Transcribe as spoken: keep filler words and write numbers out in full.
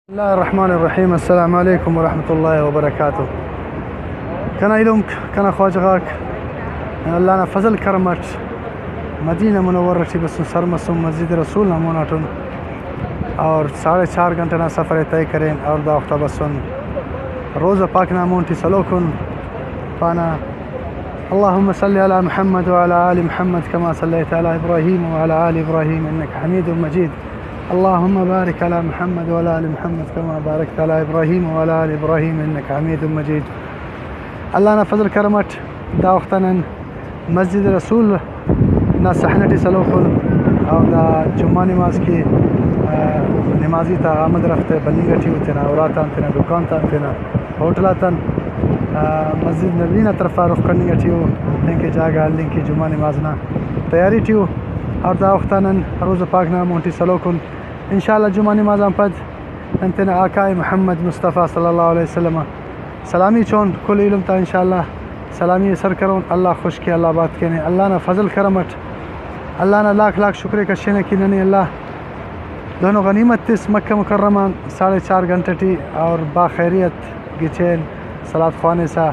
بسم اللہ الرحمن الرحیم۔ السلام علیکم ورحمۃ اللہ وبرکاتہ۔ کنا ایلمک، کنا خواجہ غاک، اللہ نا فضل کرم اٹ مدینہ منورہ ٹی بسن، سر مسن مسجد رسول نا مون اٹن، اور ساڑھے چار گھنٹہ نا سفر ءِ طے کرین اور دا وخت آ بسن روضہ پاک نا مون ٹی سلوکن، پانہ: اللهم صل على محمد وعلى آل محمد كما صليت على إبراهيم وعلى آل إبراهيم إنك حميد مجيد. اللهم بارك على محمد وعلى آل محمد كما باركت على إبراهيم وعلى آل إبراهيم إنك حميد مجيد. اللہ نا فضل کرم اٹ دا وخت آ نن مسجد رسول نا صحن ٹی سلوکن، اور دا جمعہ نماز کہ، آ، نمازی تا آمد رفت بننگ ٹی ءُ، تینا اُراتان، تینا دکان تان، تینا ہوٹل آتان، آ، مسجد نبوی نا طرف آ رخ کننگ ٹی ءُ، تینکہ جاگہ ہلنگ کہ جمعہ نماز نا تیاری ٹی ءُ۔ اور دا وخت آ نن روضہ پاک نا مون ٹی سلوکن۔ انشاءاللہ جمعہ نماز آن پد نن تینا آقائے محمد مصطفیٰ صلی اللہ علیہ وسلم آ سلامی چون کل ایلم تا، انشاءاللہ سلامی ءِ سر کرون۔ اللہ خوش کے، اللہ آباد کینے، اللہ نا فضل کرم اٹ، اللہ نا لاکھ لاکھ شکر ءِ کشینہ کہ ننے اللہ دہنو غنیمت تس مکہ مکرمہ آن ساڑھے چار گھنٹہ ٹی اور باخیریت گچین صلات خوانسا۔